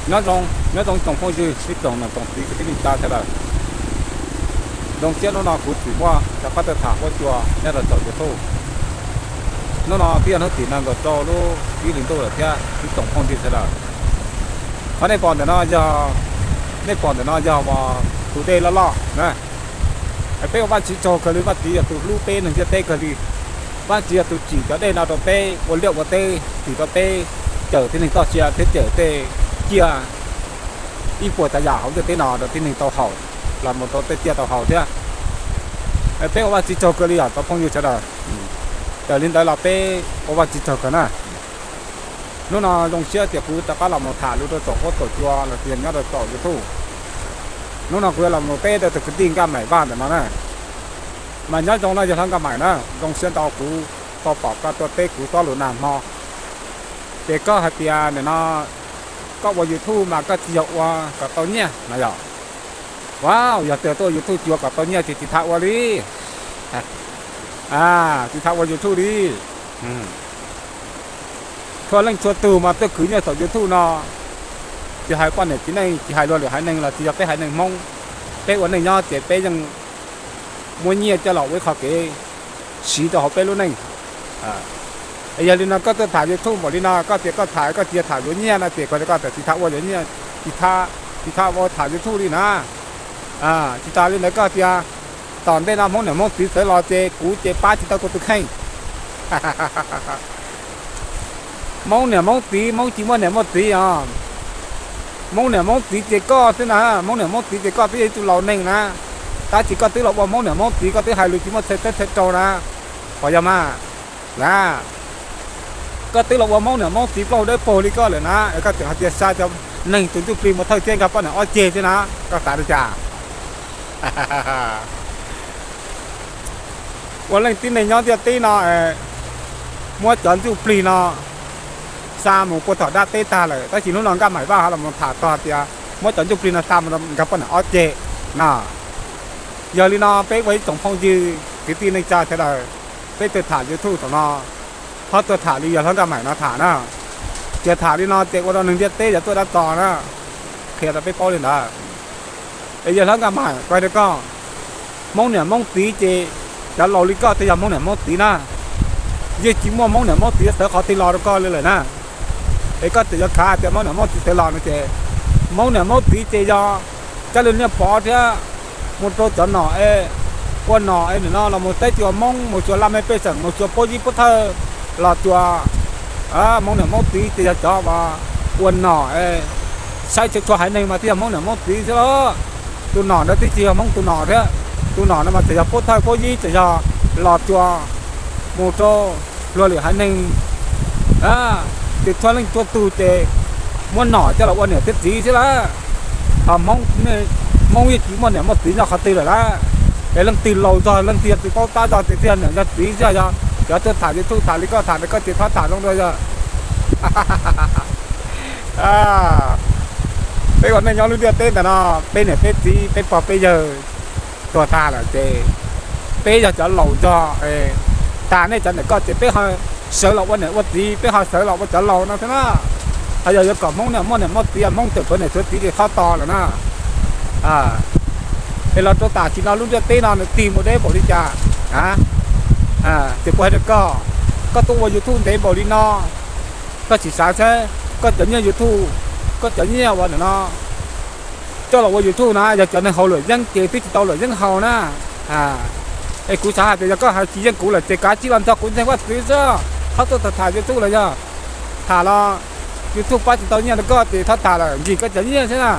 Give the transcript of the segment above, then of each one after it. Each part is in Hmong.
Nyob zoo, nyob zoo tsoom phooj ywg ib tsoom niam tsoom txiv kwv tij neej tsa sawv daws. Zoo siab hnub no kuv tsim muaj rov qab tuaj tham huab cua nyob rau saum YouTube. Hnub no twb yog hnub tim nees nkaum rau lub ib hlis ntuj lawm thiab ib tsoom phooj ywg sawv daws. Qhov nej pom ntawm no yog, nej pom ntawm no yog tus dej loj loj na. Peb ua Vajtswv tsaug kawg li, Vajtswv yog tus hlub peb neeg ntiaj teb kawg li. Vajtswv yog tus tsim cov dej no rau peb ua liaj ua teb, tsim rau peb cawm tib neeg toj siab thiab cawm tej ciaj ib puas tsav yam hauv ntiaj teb no rau tib neeg tau haus, los mus rau tej tsiaj tau haus thiab. Peb ua Vajtswv tsaug kawg li os cov phooj ywg sawv daws. Raws li ntawd los peb ua Vajtswv tsaug kawg na. Hnub no zoo siab tias kuv rov qab los mus tham lus rau saum huab saum cua los sis nyob rau saum YouTube. Hnub no kuv yuav los mus teb rau tus kwv tij Nkaj Maim Vaj ntawm no na. Mas nyob zoo no yog hlob Nkaj Maim na, zoo siab ntau kuv tau pom koj tuaj teb kuv txoj lus nag hmo. Ces koj hais tias nim no koj ua YouTube mas koj tsis yog ua kom tau nyiaj no yog? Ua, yog tias tuaj ua YouTube tsis ua kom tau nyiaj ces tsis tham ua li. Tsis tham ua YouTube li. Txhua leej txhua tug mas tuaj khwv nyiaj saum YouTube no, tsis hais poj niam txiv neej, tsis hais luag lwm haiv neeg los tsis yog peb haiv neeg Hmoob, peb ua neej nyob ces peb yeej muab nyiaj coj los ua ib qho kev siv rau hauv peb lub neej. Yog li no koj tuaj tham YouTube npaum li no, koj tias koj tham koj tsis yog tham yuav nyiaj no ces koj tsis tham ua yuav nyiaj, tsis tham ua tham YouTube li na. Tsis tas li ntawd koj tias tom ntej no Hmoob niam Hmoob txiv txawv los ces kuv ces pab tsis tau kuv tus kheej. Hmoob niam Hmoob txiv, Hmoob tsis muaj niam muaj txiv os. Hmoob niam Hmoob txiv ces koj xwb na, Hmoob niam Hmoob txiv ces koj twb yog ib tug laus neeg na, tab sis koj twb los ua Hmoob niam Hmoob txiv koj twb hais lus tsis muaj txhais teb txhais rau na, puas yog mas? Na, koj twb los ua Hmoob niam Hmoob txiv plaub hau dawb paug li koj lawm na, koj tseem hais tias xa cov neeg tus ntsuj plig mus thawj thiab nkag poj niam ob ceg thiab na, koj xav li cas? Ua leej tib neeg nyob ntiaj teb no, muab cov ntsuj plig no xa mus puag tom dab teb tag lawm, tab sis hnub no Nkaj Maim Vaj ho los tham txog tias muab cov ntsuj plig no xa mus nkag poj niam ob ceg na. Yog li no peb ua ib tsoom phooj ywg kwv tij neej tsa sawv daws, peb tuaj tham YouTube thaum no, txhob tuaj tham li yog hlob Nkaj Maim no tham na. Tsis tham li no ces ua rau neeg ntiaj teb yuav tuaj dab tsi na, qhia rau peb paub li ntawd. Es yog hlob Nkaj Maim, kuv hais rau koj, Hmoob niam Hmoob txiv ces cov laus li koj thiaj yog Hmoob niam Hmoob txiv na. Yeej tsis muaj Hmoob niam Hmoob txiv sawv qhov twg los rau koj li lawm na. Es koj tseem yuav khav tias Hmoob niam Hmoob txiv sawv los no ces, Hmoob niam Hmoob txiv ces yog cov lwm niag pov thiab mus rau cov nom es ua nom es nim no los mus teb tsis ua Hmoob, mus xyuas laj mej pej xeem, mus xyuas puab yib puab thawj los xyuas. Hmoob niam Hmoob txiv ces yog cov ua nom es saib txhua txhua haiv neeg mas thiaj yog Hmoob niam Hmoob txiv xwb los. Tus nom ntawd twb tsis yog Hmoob tus nom thiab, tus nom no mas tseem yog puab thawj puab yib tseem yog los xyuas mus rau luag lwm haiv neeg. Ces txhua leej txhua tug ces muab nom coj los ua niam thiab txiv xwb lawm. Ho Hmoob, Hmoob yeej tsis muaj niam muaj txiv nyob qhov twg lawm lawm. Es leej twg laus zog leej twg yog tus paub tab zog ces thiaj yog niam yog txiv xwb, yog cov tuaj tham YouTube tham li koj tham ntawd koj ces txhob tham zoo dua yog. Peb ua neej nyob lub ntiaj teb ntawm no, peb niam peb txiv peb pog peb yawg tuag tag lawm ces peb yog cov laus zog, tas nej cov niam koj ces peb ho sawv los ua niam ua txiv, peb ho sawv los ua cov laus no xwb na. Ho yog yuav kom Hmoob niam muaj niam muaj txiv, Hmoob tseem tshuav niam tshuav txiv ces txhob tos lawm na. Es los rau tam sim no lub ntiaj teb no nws tig mus deb npaum li cas, ces kuv hais rau koj, koj tuaj ua YouTube ntev npaum li no, koj tsis xav saib koj cov nyiaj YouTube, koj cov nyiaj uas nim no coj los ua YouTube na yog cov neeg haus luam yeeb ces twb tsis tau luam yeeb haus na. Es kuv xav hais tias yog koj hais tsis yeej kuv lawm ces kav tsij los nrog kuv ntseeg Vajtswv xwb, txhob tuaj tham tham YouTube los yog tham los YouTube pab tsis tau nyiaj rau koj ces txhob tham lawm, nkim koj cov nyiaj xwb na.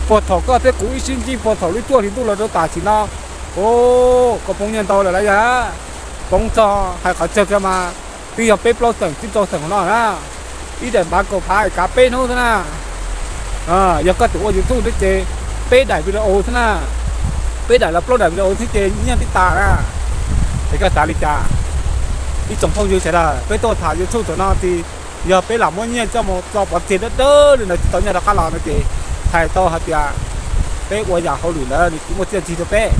Puag thaum koj thiab kuv wb sib ntsib puag thaum lub cuaj hlis ntuj los rau tam sim no, koj poob nyiaj ntau lawm lauj yog, poob txog hais qhov tsawg kiag mas twb yog peb plaub xeem tsib rau xeem no na. Ib daim npav kaum phav kav peb hnub xwb na. Yog koj tseem ua YouTube thiab ces peb daim video xwb na, peb daim los plaub daim video xwb ces nyiaj tib tas na. Es koj xav li cas? Ib tsoom phooj ywg sawv daws, peb tuaj tham YouTube thaum no ces yog peb lam muab nyiaj coj mus tso pov tseg dawb dawb li ntawd tsis tau nyiaj rov qab los no ces hais tau hais tias peb ua yam hauj lwm ntawd nws tsis muaj txiaj ntsig rau peb.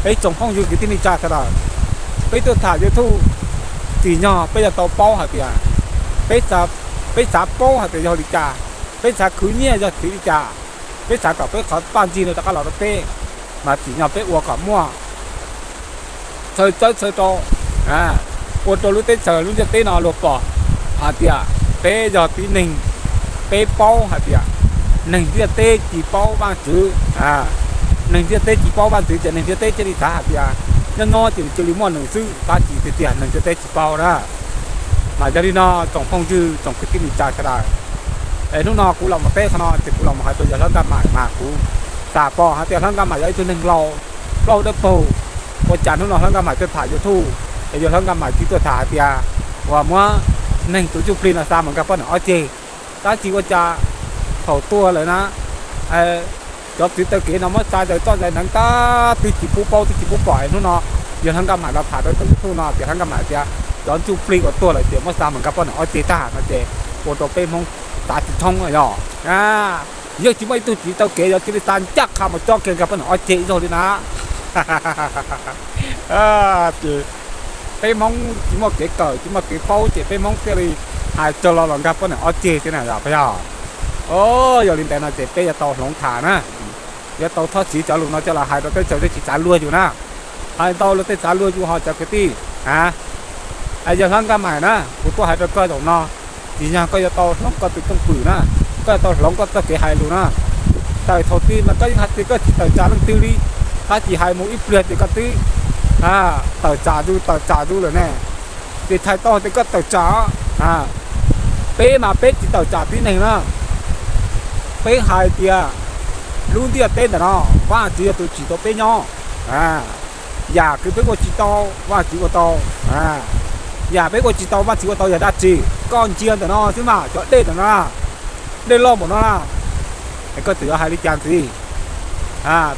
Peb tsoom phooj ywg kwv tij neej tsa sawv daws, peb tuaj tham YouTube tsim nyog peb yuav tau paub hais tias peb xav Peb xav paub hais tias yog li cas, peb xav khwv nyiaj yog txiv li cas, peb xav kom peb qhov paj ntsig no rov qab los rau peb, mas tsim nyog peb ua kom muaj txhawj txawb txhawj rau, ua rau lub teb chaws lub ntiaj teb no luag pom hais tias peb yog tib neeg, peb paub hais tias neeg ntiaj teb tsis paub Vajtswv. Neeg ntiaj teb tsis paub Vajtswv ces neeg ntiaj teb thiaj li xav hais tias nyob nyob ces nws cia li muaj nws xwb, tab sis tiag tiag neeg ntiaj teb tsis paub na. Mas yog li no tsoom phooj ywg tsoom kwv tij neej tsa sawv daws, es hnub no kuv los mus teb qhov no ces kuv los mus hais rau yawg Hlob Nkaj Maim mas kuv xav pom hais tias Hlob Nkaj Maim yog ib tug neeg laus plaub dawb paug, ua cas hnub no Hlob Nkaj Maim tuaj tham YouTube, es yawg Hlob Nkaj Maim tsis tuaj tham hais tias uas muab neeg tus ntsuj plig no xa mus nkag poj niam ob ceg, tab sis ua cas thaum tuag lawm na, cov txwv taw kev no muab xa zais txoj zais hneev tag twb tsis pub paub twb tsis pub pom es hnub no yawg Hlob Nkaj Maim los tham rau tus YouTube no ces Hlob Nkaj Maim tias cov ntsuj plig uas tuag lawm ces muab xa mus nkag poj niam ob ceg tag no ces ua rau peb Hmoob xav tsis thoob yog yeej tsis muaj ib tug txwv taw kev yuav cia li xa ncaj qha mus tso kiag nkag poj niam ob ceg ib zaug li na. Ces peb Hmoob tsis muaj kev kawm tsis muaj kev paub ces peb Hmoob thiaj li hais txog los los nkag poj niam ob ceg thiab na yog puas yog? Yog li ntawd no ces peb yuav tau hloov tham na, yuav tau txhob siv cov lus no coj los hais rau teb chaws thiab tsis txav luag yus na. Hais ntau luag tej txav luag yus ho cov kwv tij. Yawg Hlob Nkaj Maim na, kuv tuaj hais rau koj zaum no, tsis yog koj yuav tau hloov koj tus cwj pwm na, koj yuav tau hloov koj txoj kev hais lus na. Tawm thaum twg mas koj yeej hais tias koj tsis tawm tsam leej twg li, tab sis hais mus ib pliag ces koj twb tawm tsam zus tawm tsam zus lawm ne. Ces txhais tau hais tias koj tawm tsam. Peb mas peb tsis tawm tsam tib neeg na. Peb hais tias lub ntiaj teb ntawm no Vajtswv yog tus tsim rau peb nyob. Yam kws peb ua tsis tau Vajtswv ua tau. Yam peb ua tsis tau Vajtswv ua tau yog dab tsi? Koj ntsia ntawm no xwb mas cov dej ntawm no, dej loj npaum no na, es koj txawm yuav hais li cas ntxiv?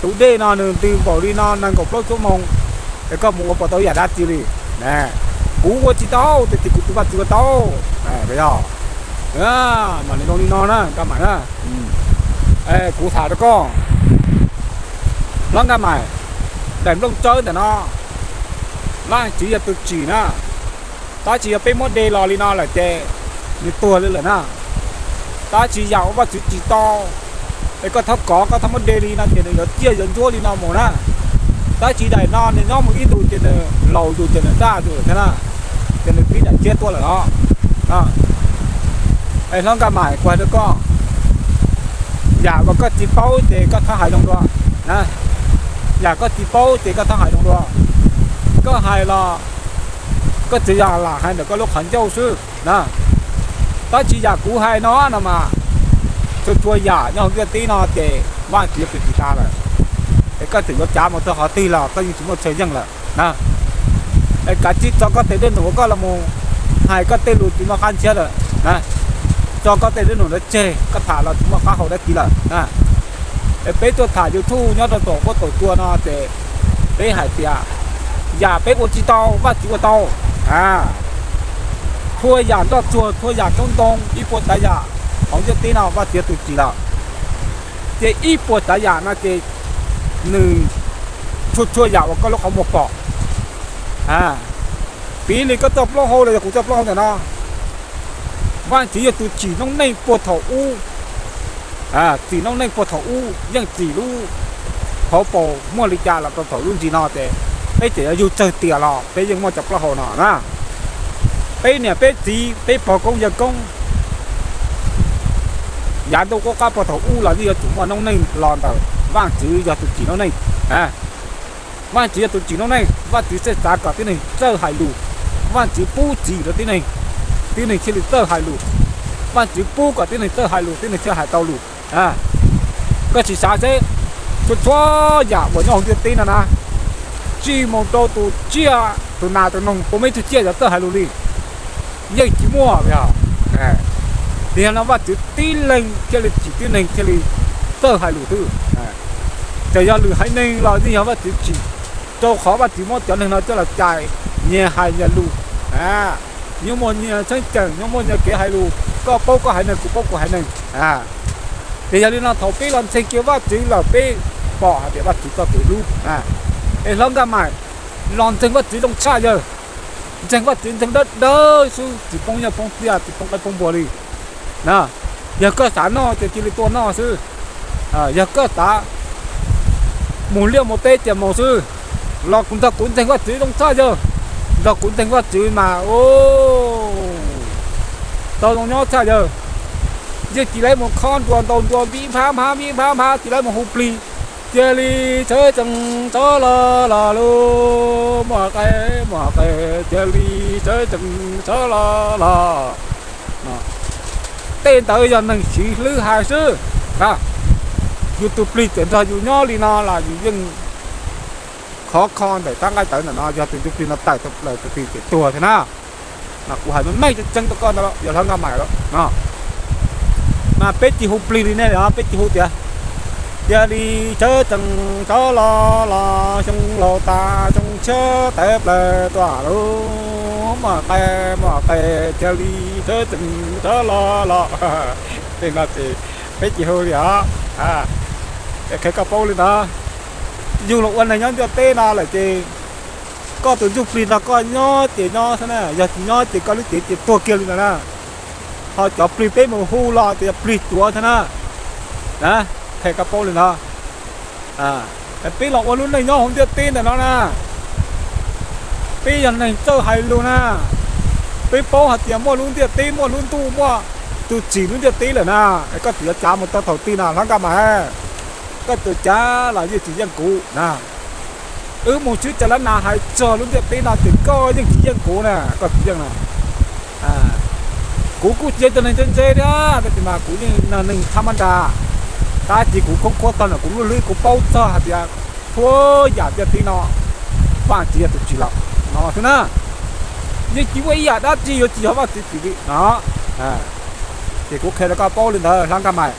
Tus dej no nws ntws npaum li no nees nkaum plaub xuab moos, es koj mus ua puas tau yam dab tsi li? Kuv ua tsis tau tiam sis kuv tus Vajtswv ua tau. Yog, mas nws zoo li no na Nkaj Maim na. Kuv tham rau koj, Hlob Nkaj Maim, daim nplooj tsawb ntawm no Vajtswv yog tus tsim na. Tab sis yog peb muab de los li no lawm ces nws tuag li lawm na. Tab sis yam uas Vajtswv tsim tau, es koj txhob kov koj txhob muab de li no ces nws yuav ciaj yuav ntsuab li no mus na. Tab sis daim no nws nyob mus ib ntus ces nws laus zus ces nws daj zus lawm thiab na, ces nws pib daim tshiab tuaj lawm os. Es Hlob Nkaj Maim, kuv hais rau koj, yam uas koj tsis paub ces koj txhob hais zoo dua. Yam koj tsis paub ces koj txhob hais zoo dua. Koj hais los koj tsuas yog lam hais ntawm koj lub qhov ncauj xwb na. Tab sis yam kuv hais no no mas, txhua txhua yam nyob hauv ntiaj teb no ces Vajtswv yog tus tsim tas lawm. Es koj txawm yuav cav mus txog qhov twg los koj yeej tsis muaj chaw yeej lawm na. Es kav tsij tso koj tes dej num uas koj los mus hais koj tej lus tsis muaj qab ntsiab lawm na. Tso koj tej dej num ntawd tseg, koj tham los tsis muaj qab hau dab tsi lawm na. Es peb tuaj tham YouTube nyob rau tom huab tom cua no ces peb hais tias yam peb ua tsis tau Vajtswv ua tau. Txhua yam nroj tsuag txhua yam coob ntoo ib puas tsav yam hauv ntiaj teb no Vajtswv tus tsim lawm. Ces ib puas tsav yam no ces nws txhua txhua yam uas koj lub qhov muag pom, piv li koj txoj plaub hau los yog kuv txoj plaub hau ntawm no, Vajtswv yog tus tsim noob neej puag thaum ub. Tsim noob neej puag thaum ub yeej tsim lub hauv paus muaj li cas los rau thaum lub ntsis no ces peb tseem yuav yug tsawg tiam los peb yeej muaj cov plaub hau no na. Peb niam peb txiv peb pog koob yawg koob, yav ntuj qub qab puag thaum ub los yeej yuav tsum muaj noob neej los ntawm Vajtswv yog tus tsim noob neej. Vajtswv yog tus tsim noob neej, Vajtswv thiaj xav kom tib neeg txawj hais lus. Vajtswv pub txim rau tib neeg, tib neeg thiaj li txawj hais lus. Vajtswv pub kom tib neeg txawj hais lus tib neeg thiaj hais tau lus. Koj sim xav seb, txhua txhua yam uas nyob hauv ntiaj teb no na, tsis mus rau tus tsiaj tus nas tus noog puas muaj ib tug tsiaj yuav txawj hais lus li? Yeej tsis muaj. Tiam no Vajtswv tib leeg thiaj li tsim tib neeg thiaj li txawj hais lus xwb. Txawm yog lwm haiv neeg los yeej yog Vajtswv tsim, rau qhov Vajtswv muab cov neeg no coj los cais nyias hais nyias lus. Nyias muaj nyias txheeb ceem, nyias muaj nyias kev hais lus, koj paub koj haiv neeg, kuv paub kuv haiv neeg. Ces yog li no thaum peb los ntseeg kiag Vajtswv lawm peb pom hais tias Vajtswv txoj kev hlub. Es hlob Nkaj Maim, los ntseeg Vajtswv zoo tshaj yawg, ntseeg Vajtswv ntseeg dawb dawb xwb tsis poob nyiaj poob txiaj tsis poob qaib poob npua li. Yog koj xav noj ces cia li tua noj xwb, yog koj xav mus liaj mus teb ces mus xwb. Los kuv nrog kuv ntseeg Vajtswv zoo tshaj yawg, nrog kuv ntseeg Vajtswv mas tau zoo nyob tshaj yawg. Yeej tsis laib mus khob nruas ntaus nruas npib nphab nphab npib nphab nphab, tsis laib mus hu plig, cia li sawv tsees sawv los los lug, muaj qe muaj qe, cia li sawv tsees sawv los los. Tej ntawd yog neeg siv hlwb hais xwb. Yus tus plig tseem nrog yus nyob li no los yus yeej khov kho ntawm rab nqaij tawv ntawm no, yog tus ntsuj plig no tawm plaws tus plig ces tuag thiab na. Kuv hais meej meej tseeb tseeb rau koj ntawd, yog hlob Nkaj Maim lawm no. Mas peb tsis hu plig li nej, peb tsis hu tias cia li sawv tsees sawv los los, xyoo laus tas xyoo tshiab tawm plaws tuaj lug, muaj qe muaj qe, cia li sawv tsees sawv los los. Tej no ces peb tsis hu li os. Qhia koj paub li ntawd, yus los ua neeg nyob ntiaj teb no lawm ces koj tus ntsuj plig nrog koj nyob ces nyob xwb na, yog tsis nyob ces koj lub cev ces tuag kiag li ntawd na. Ho cov plig peb mus hu los ces yog plig cuav thiab na. Qhia koj paub li ntawd. Peb los ua lub neej nyob hauv ntiaj teb ntawm no na, peb yog neeg txawj hais lus na, peb paub hais tias muaj lub ntiaj teb, muaj lub ntuj, muaj tus tsim lub ntiaj teb lawm na. Es koj tseem yuav cav mus txog thaum twg na hlob Nkaj Maim? Koj tseem cav los yeej tsis yeej kuv na. Wb mus swb tsav lab nas hais txog lub ntiaj teb no ces koj yeej tsis yeej kuv na, koj tsis yeej na. Kuv kuj tsis yog cov neeg ntse ntse thiab, tab sis mas kuv yeej neeg thab mab nra, tab sis kuv khoob khuab txog ntawm kuv lub hlwb, kuv paub txog hais tias txhua yam ntiaj teb no Vajtswv yog tus tsim los no xwb na. Yeej tsis muaj ib yam dab tsi yuav tsis yog Vajtswv tsim li no. Ces kuv qhia rau koj paub li ntawd hlob Nkaj Maim.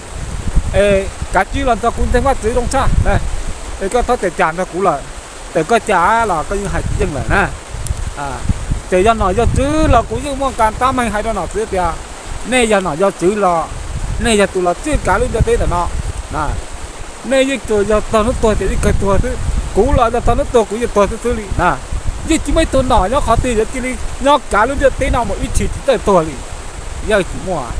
Es kav tsij los nrog kuv ntseeg Vajtswv zoo tshaj, es koj txhob txawm cam nrog kuv lawm. Txawm koj cam los koj yeej hais tsis yeej lawm na. Txawm yog nom yog tswv los kuv yeej muaj kas tab meeg hais rau nom tswv tias nej yog nom yog tswv los nej yog tus los txij kav lub ntiaj teb ntawm no. Nej yeej tsuas yog txog hnub tuag ces yeej kawg tuag xwb, kuv los yog txog hnub tuag kuv yeej tuag xwb xwb li na. Yeej tsis muaj ib tug nom nyob qhov twg yuav cia li nyob kav lub ntiaj teb no mus ib txhis tsis txawj tuag li. Yeej tsis muaj.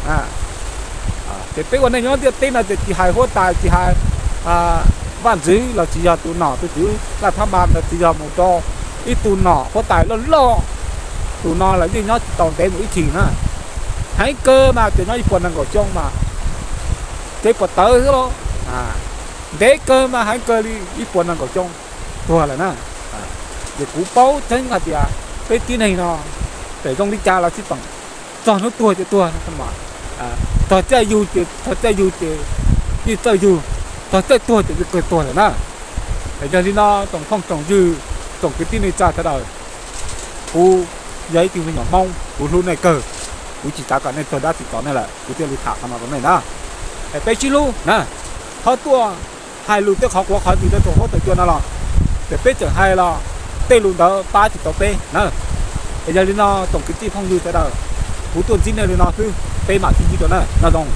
Ces peb ua neej nyob ntiaj teb no ces tsis hais huab tais, tsis hais vaj ntxwv los tsis yog tus nom tus tswv laj thab npas ntawd, tsis yog mus rau ib tug nom huab tais loj loj. Tus no los yeej nyob tsis tau ntev mus ib txhis na. Heev kawg mas ces nyob ib puas nees nkaum xyoo mas, ces puas tawv xwb los. Ntev kawg mas heev kawg li ib puas nees nkaum xyoo tuag lawm na. Ces kuv paub tseeb hais tias peb tib neeg no txawm zoo li cas los tsis teem, txog hnub tuag ces tuag. Txog caij yug ces txog caij yug ces yeej txawj yug, txog caij tuag ces yeej kawg tuag lawm na. Es yog li no tsoom phooj tsoom ywg, tsoom kwv tij neej tsa sawv daws, kuv yog ib tug me nyuam Hmoob, kuv hlub nej kawg, kuv tsis xav kom nej tuag dab tsi txog nej lawm, kuv thiaj li tham qhov no rau nej na. Es peb sib hlub na, txhob tuaj hais lus tej qhov quav qhov ntsis rau tsoom huab tsoom cua no los, ces peb tseem hais los tej lus ntawd pab tsis tau peb na. Es yog li no tsoom kwv tij phooj ywg sawv daws, kuv tuaj ntsib nej li no xwb, peb mam sib ntsib dua na, nyob zoo.